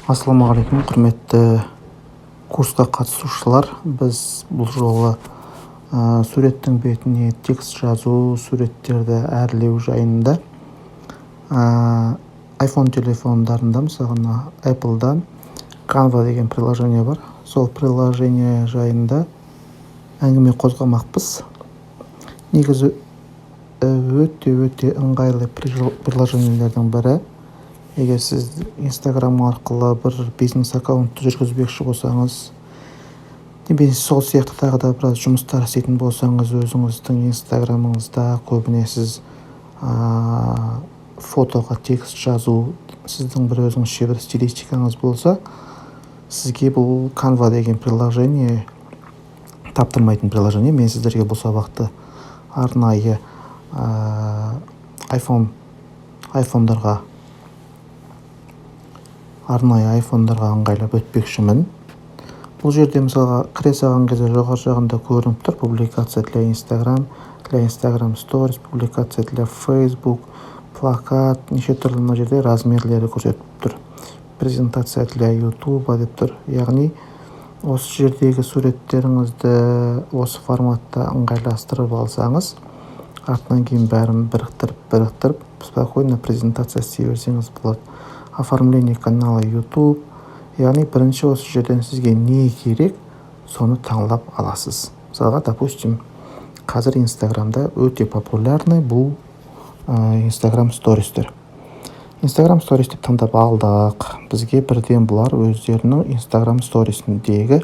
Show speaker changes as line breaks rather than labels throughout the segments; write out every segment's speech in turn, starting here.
Ассалаумағалейкум, құрметті курсқа қатысушылар! Біз бұл жолы суреттің бетіне текст жазу, суреттерді әрлеу жайында, iPhone телефондарында, мысалы, мына Apple'да Canva деген приложение бар, сол приложение жайында әңгіме қозғамақпыз. Негізі өте өте ыңғайлы приложениелердің бірі. Егер сіз Инстаграм арқылы бір бизнес аккаунтты жүргізбекші болсаңыз немесе сол сияқты тағы да біраз жұмыстар істейтін болсаңыз, өзіңіздің Инстаграмыңызда көбіне сіз фотоға текст жазу, сіздің бір өзіңізше бір стилистикаңыз болса, сізге бұл Canva деген приложение таптырмайтын приложение. Мен сіздерге бұл сабақты арнайы айфондарға, арнайы айфондарға ыңғайлап өтпекшімін. Бұл жерде, мысалға, кіре салған кезде жоғары жағында көрініп тұр: публикация для Инстаграм, для Инстаграм Stories, публикация для Facebook, плакат, неше түрлі. Мына жерде размерлері көрсетіп тұр, презентация для Ютуба деп тұр. Яғни осы жердегі суреттеріңізді осы форматта ыңғайластырып алсаңыз, артынан кейін бәрін біріктіріп біріктіріп спокойно презентация істей берсеңіз болады. Оформление канала YouTube. Яғни бірінші осы жерден сізге не керек, соны таңдап аласыз. Мысалға, допустим, қазір Инстаграмда өте популярный бұл Инстаграм стористер. Инстаграм сторис деп таңдап алдық. Бізге бірден бұлар өздерінің Инстаграм сторисіндегі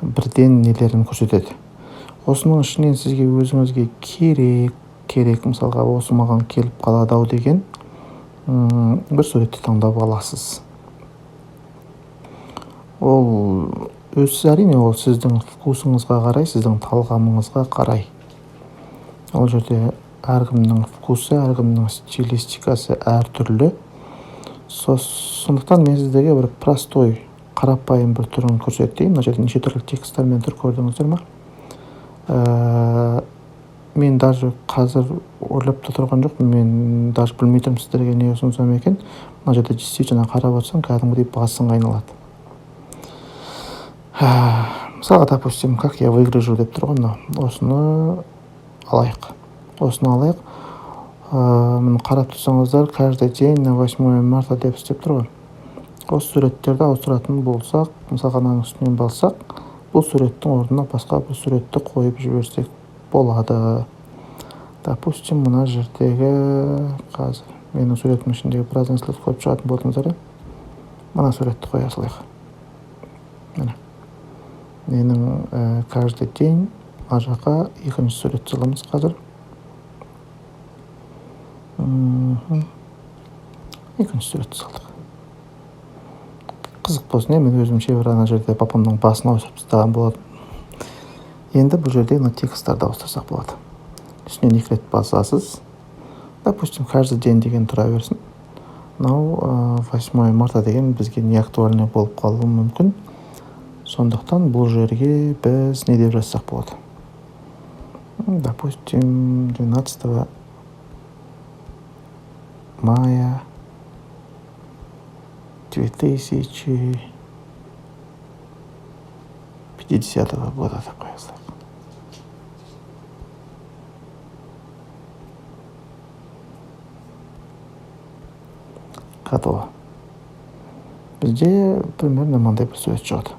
бірден нелерін көрсетеді. Осының ішінен сізге, өзіңізге керек, мысалға, осы маған келіп қалады ау деген бір суретті таңдап аласыз. Ол өз, әрине, ол сіздің вкусыңызға қарай, сіздің талғамыңызға қарай. Ол жерде әркімнің вкусы, әркімнің стилистикасы әртүрлі. Сондықтан мен сіздерге бір простой, қарапайым бір түрін көрсетейін. Мына жерде неше түрлі тексттармен тұр, көрдіңіздер ма? Мен даже қазір ойлап та тұрған жоқпын, мен даже білмей тұрмын, сіздерге не ұсынсам екен. Мына жерде действительно қарап отырсаң, кәдімгідей басың айналады. Мысалға, допустим, «Как я выгляжу» деп тұр ғой мынау. Осыны алайық, осыны алайық. Міне, қарап тұрсаңыздар, «Каждый день на 8 марта» деп істеп тұр ғой. Осы суреттерді ауыстыратын болсақ, мысалға, мынаның үстінен бассақ, бұл суреттің орнына басқа бір суретті қойып жіберсек болады. Допустим, мына жердегі, қазір менің суретімнің ішіндегі біраз нәрселерді көріп шығатын болдыңыздар, иә. Мына суретті қоя салайық. Міне, менің «Каждый день». Мына жаққа екінші суретті саламыз қазір. Екінші суретті салдық, қызық болсын, иә. Мен өзімше бір ана жерде папамның басын ауыстырып тастаған болатын. Енді бұл жерде мына тексттарды ауыстырсақ болады. Үстінен екі рет басасыз. Допустим, «Каждый день» деген тұра берсін. Мынау 8 марта деген бізге не актуальный болып қалуы мүмкін. Сондықтан бұл жерге біз не деп жазсақ болады? Допустим, 12 мая 2050 года деп қоя салайық. Готово. Бізде примерно мынандай бір сурет шығады.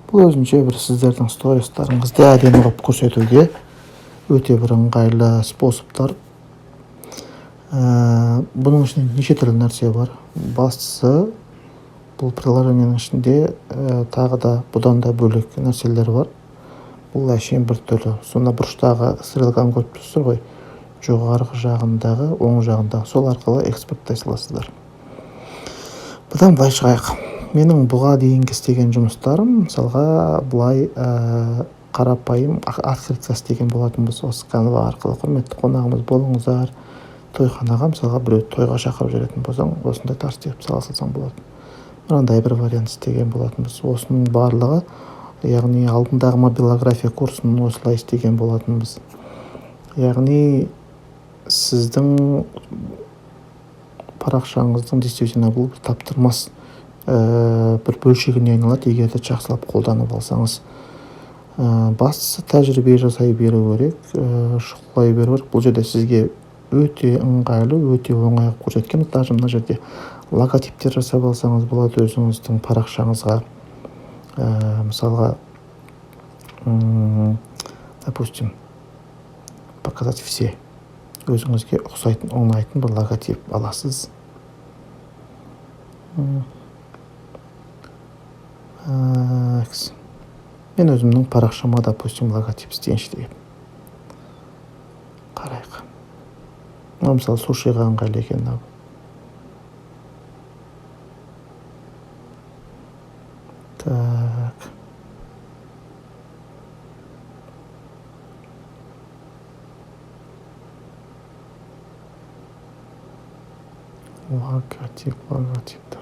Бұл өзінше бір сіздердің стористарыңызды әдемі қылып көрсетуге өте бір ыңғайлы способтар. Бұның ішінде неше түрлі нәрсе бар. Бастысы, бұл приложениенің ішінде тағы да бұдан да бөлек нәрселер бар. Бұл әшейін бір түрі. Сонда бұрыштағы стрелканы көріп тұрсыздар ғой, жоғарғы жағындағы, оң жағындағы, сол арқылы экспорттай саласыздар. Бұдан былай шығайық. Менің бұға дейінгі істеген жұмыстарым, мысалға, былай қарапайым открытка істеген болатынбыз осы Canva арқылы. «Құрметті қонағымыз болыңыздар» тойханаға, мысалға, біреуді тойға шақырып жіберетін болсаң, осындай тарс етіп сала салсаң болады. Мынандай бір вариант істеген болатынбыз. Осының барлығы, яғни алдындағы мобилография курсын осылай істеген болатынбыз. Яғни сіздің парақшаңыздың, действительно, бұл бір таптырмас бір бөлшегіне айналады, егер де жақсылап қолданып алсаңыз. Бастысы тәжірибе жасай беру керек, шұқылай беру керек. Бұл жерде сізге өте ыңғайлы, өте оңай қылып көрсеткен. Даже мына жерде логотиптер жасап алсаңыз болады өзіңіздің парақшаңызға. Мысалға, допустим, показать все, өзіңізге ұқсайтын, ұнайтын бір логотип аласыз. Мен өзімнің парақшама, допустим, логотип істейінші деп қарайық. Мынау, мысалы, сушиға ыңғайлы екен мынау. Так, логотип, логотипті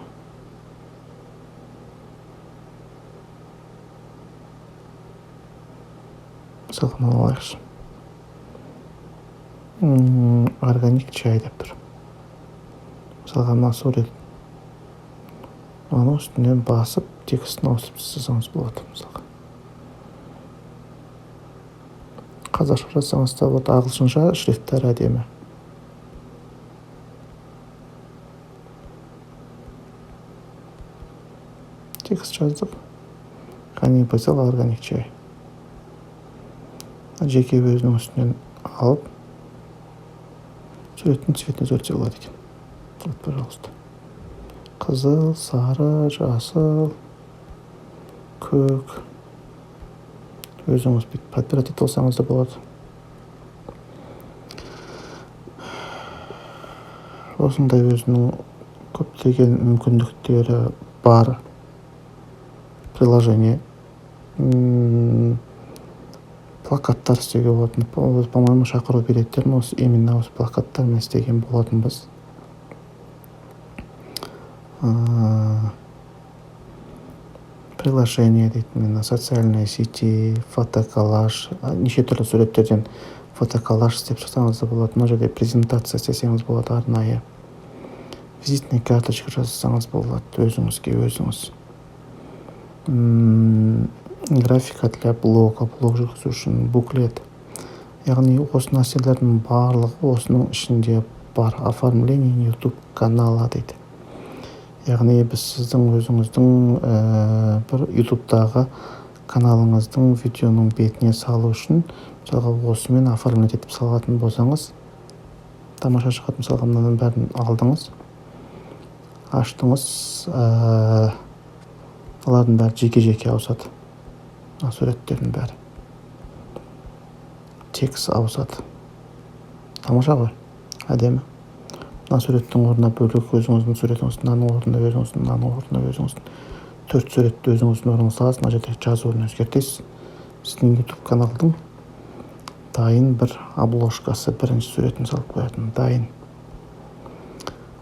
мысалға мынаны алайықшы. Органик чай деп тұр. Мысалға, мына сурет, оның үстінен басып, текстін ауыстырып тастасаңыз болады. Мысалға, қазақша жазсаңыз да болады, ағылшынша шрифттер әдемі. Текст жаздық, қане, мысалы, органик чай. Жеке өзінің үстінен алып, суреттің цветін өзгертсе болады екен. Вот, пожалуйста, қызыл, сары, жасыл, көк, өзіңіз бүйтіп подбирать етіп алсаңыз да болады. Осындай өзінің көптеген мүмкіндіктері бар приложение. Плакаттар істеуге болатын. По-моему, шақыру билеттерін осы, именно осы плакаттармен істеген болатынбыз. Приглашение дейді, мына социальные сети, фотоколлаж, неше түрлі суреттерден фотоколлаж істеп шықсаңыз да болады. Мына жерде презентация істесеңіз болады, арнайы визитный карточка жасасаңыз болады өзіңізге өзіңіз. Графика для блога, блог жүргізу үшін буклет, яғни осы нәрселердің барлығы осының ішінде бар. Оформление YouTube канала дейді, яғни біз сіздің өзіңіздің бір ютубтағы каналыңыздың видеоның бетіне салу үшін, мысалға, осымен оформлять етіп салатын болсаңыз, тамаша шығады. Мысалға, мынаның бәрін алдыңыз, аштыңыз, олардың бәрі жеке жеке ауысады. Мына суреттердің бәрі, текст ауысады. Тамаша ғой, әдемі. Мына суреттің орнына бөлек өзіңіздің суретіңіз, мынаның орнына өзіңіздің, мынаның орнына өзіңіздің, төрт суретті өзіңіздің орнына саласыз. Мына жерде жазуын өзгертесіз. Сіздің ютуб каналдың дайын бір обложкасы, бірінші суретін салып қоятын дайын.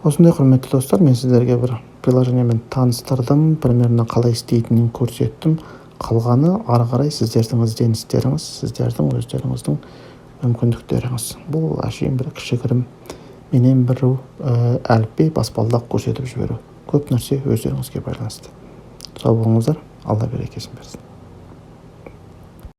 Осындай, құрметті достар, мен сіздерге бір приложениемен таныстырдым, примерно қалай істейтінін көрсеттім. Қалғаны ары қарай сіздердің ізденістеріңіз, сіздердің өздеріңіздің мүмкіндіктеріңіз. Бұл әшейін бір кішігірім менен бір әліпби, баспалдақ көрсетіп жіберу. Көп нәрсе өздеріңізге байланысты. Сау болыңыздар, Алла берекесін берсін.